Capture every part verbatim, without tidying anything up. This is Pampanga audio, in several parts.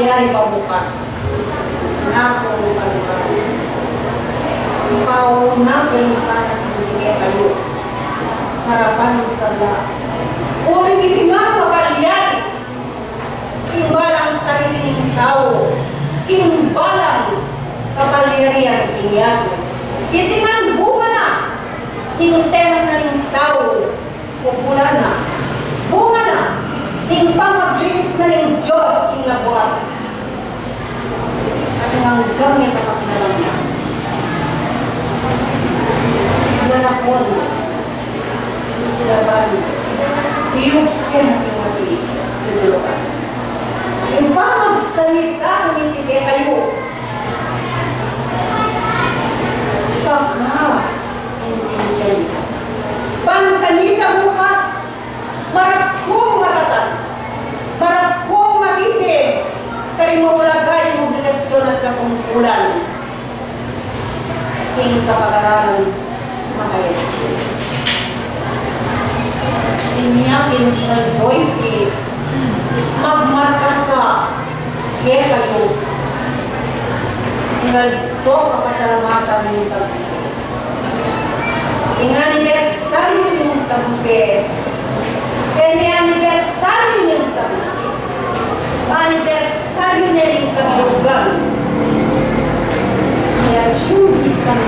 Yari pa bukas. Naku, naku, naku. Pau, naku, naku, naku, naku, naku. Para pa ning sabla. Uling iti ngan papalyari king balang sarili ning tau, king balang kapalyarian king yatu. Iti ngan bunga na ning tenang na ning tau, o bunga na, bunga na ning pamaglinis na ning Dios king labuad. At ing anggang ya kapakinabangan, lalakwan, sisilaban, iyugsen at ing mati, tutulukan. Ing pamagsalita ku ngeni kekayu, pakaintindian yu. Ban kanita bukas, maragkung matatan, maragkung matiti, karing maulaga ing obligasyun at katungkulan king kapag-aralan na kayas. Inya pin ing aldo iti magmarka sa kekayu ing aldo kapasalamatan ning tagpi. Ing anibersaryu ning tagpi. Ing anibersaryu ning tagpi. Anibersaryu ning kabilugan. Kaya tiyung isang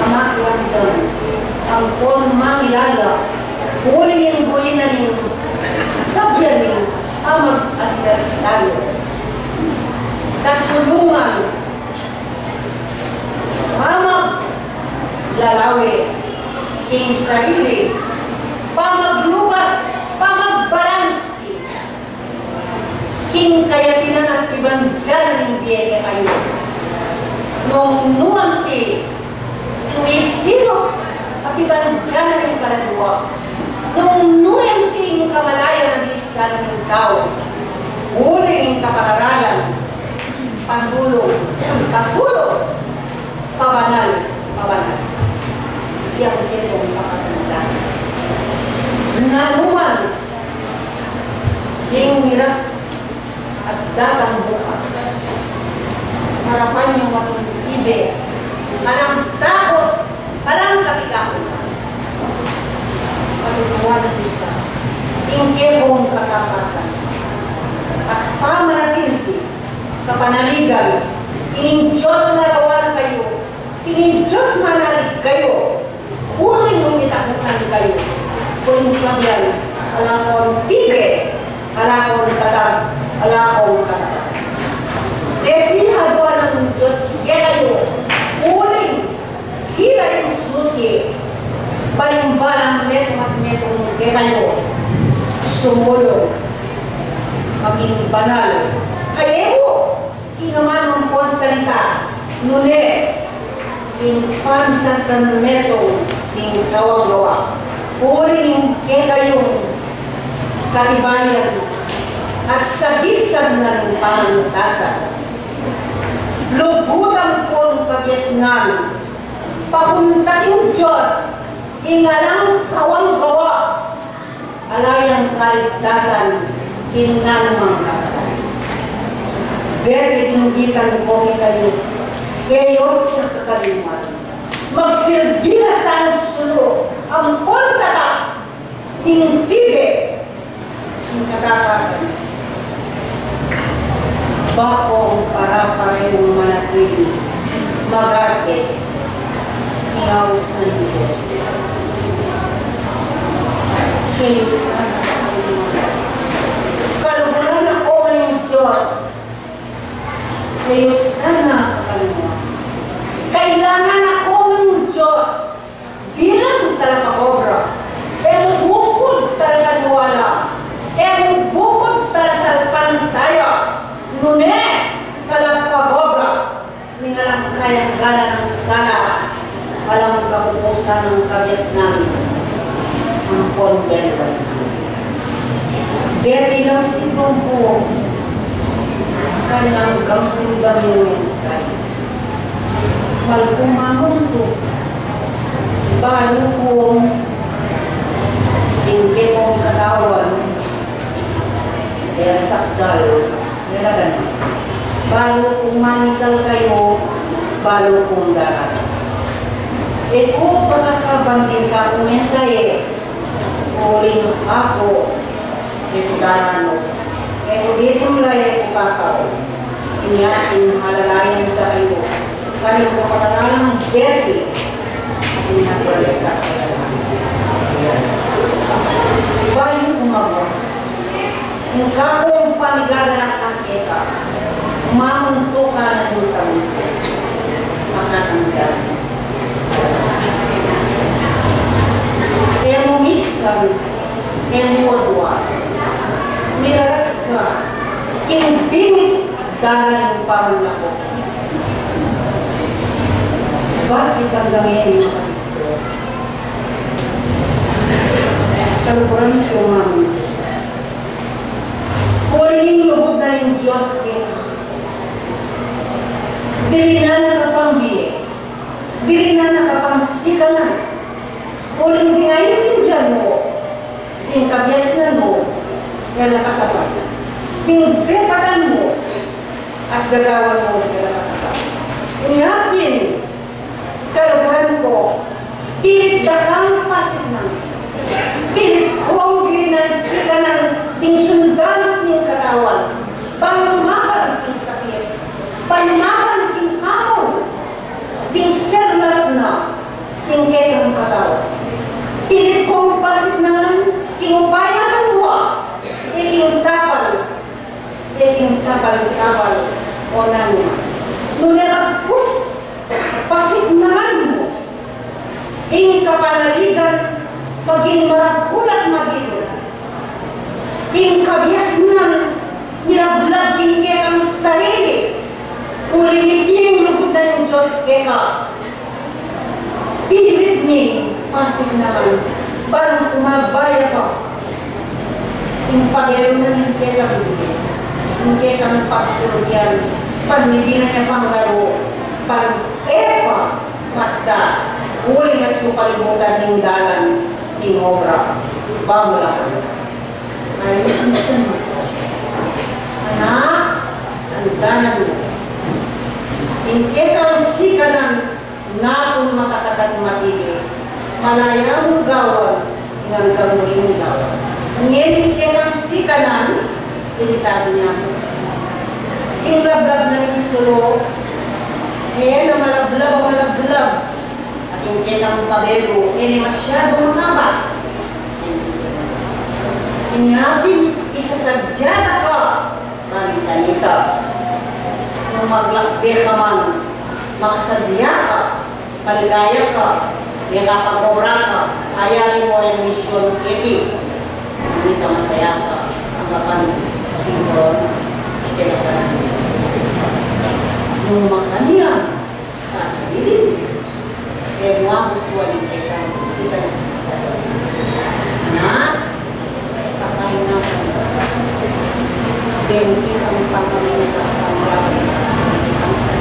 ama, ilang don ampon mangilala uling ing buri na ning sabyan ning pamag-anibersaryu. Kasulungan, pamaglalawe king sarili, pamaglubas, pamagbalansi king kayatinan at pibandian ning bie kekayu. Nung nu anti ing misinup at pibandian ning kaladua, nung nu anti ing kamalayan a di sana ning tau, uling ing kapag-aralan, pasulung, pasulung, pabanal, pabanal. Yang ketong pakatanda. Nanu man ing miras at datang bukas, arapan yu matuntibe, alang takut, alang kapitakutan. Patutuanan yu sa ing ketong katapatan at pamanatili kapanaligan, ing Dios narawan na kayu, ing Dios manalig kayu, uling nung mitakutan kayu, uling sabyan, ala kong tibe, ala kong tatag, ala kong tatag. Deti aduan ning Dios kekayu, uling ila ing susi, balimbala metung at metung kekayu, sumulung, maging banal. Kaya mu, ing amanung salita, nune ing pamisasan metung ning kawang gawa, uling ing kekayung katibayan at sagisag na ning pamantasan. Lugutan pung kabiasnan, papunta king Dios, ing alang kawang gawa, ala yang kaligtasan king nanumang kasalanan. Deti binunggitan ku kekayu, e yu sa kakalingwan. Magsilbi la sang sulu ampon tatak ning tibe ning katapatan. Bakung para-para yung manatili, magarte, ing aus na ning Dios. Kayusan na kakalingwan. Kaluguran na ku ning Dios. Kayusan na kakalingwan. Kailangan na ku ning Dios. Bilang talapag-obra, e mu bukud talapaniwala, e mu bukud talasalpantaya, nune talapag-obra, ning alang kayang gana nang sala, alang kapupusan ning kabiasnan, ampon bendang. Deti lang sigrum ku, kanyang gampang gamin sa Malkumamun ku, balu kung ing kekong katawan, Dal, dalagan. Balu kung manikal kayu, balu kung daran. E ku pakakaban ding kaku mensahe, uling aku, e ku daran, e ku didimla, e ku kakau. Inya ing alalayan da kayu. Karing kapataralan deti ing naturalesa. Bayu ku mabuas, ing kakung pamigaganaka keka, mamuntuk ka na cintang, makanang dati. E mu misan, e mu adua, miraras ka king bingit dalan ning pamanlako. Bakit anggang ngeni, kapatid ku? Kaluguran ku, mamu. Uling ing lugud na ning Dios keka, diri na na ka pang bie, diri na na ka pang sikanan. Uling ding aintindian mu, ding kabiasnan mu, e la kasapan. Ding depatan mu at gagawan mu, e la kasapan. Inya pin, kaluguran ku, pilit da kang pasiknangan. Pilit kung diri na sikanan ding sundanis ning katawan. Bang lumaban king sakit, bang lumaban king amul, ding selulas na ning kekang katawan. Pilit kung pasiknangan king upaya banua, e king tapal, e king tapal-tapal o nanu man. Nune bagkus pasiknangan mu ing kapanaligan, maging maragul at mabilug. Ing kabiasnan, milaglag king kekang sarili, uling iti ing lugud na ning Dios keka. Pilit ming pasiknangan, ban kumabaya pa. Ing pabelu na ning kekang bie, ing kekang pagsulut yan, ban mibie na ya pang lalu, ban e pa matda, uling atyu kalibutan ning dalan ning obra. Bang mula ka na. Ay, ang tiyan mu. Anak, andanan mu. Ing kekang sikanan, napun makatatag matili, malaya mung gawan, ing anggang muli mung gawan. Ngeni ing kekang sikanan, limitadu na mu. Ing lablab na ning sulu, e na malablab a malablab. At ing kekang pabelu, e ne masyadung mahaba. Inya pin, isasadya da ka, bang kanita. Nung maglakbe ka man, makasadya ka, maligaya ka, mekapag-obra ka, ayari mo ring misyun keti. Kanita masaya ka, anggapan ing koron, kekang. Nung makanyan, Tatawidin. E mu abusuan ing kekang sikanan. Na, pakainatan. Deng kekang pangalaman at pangalaman at pangalaman.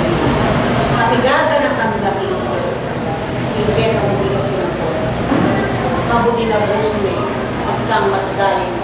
Kapigagan at pangalaman. Ing kekang obligasyon ku. Kabudi na busu ne, at kang matdain.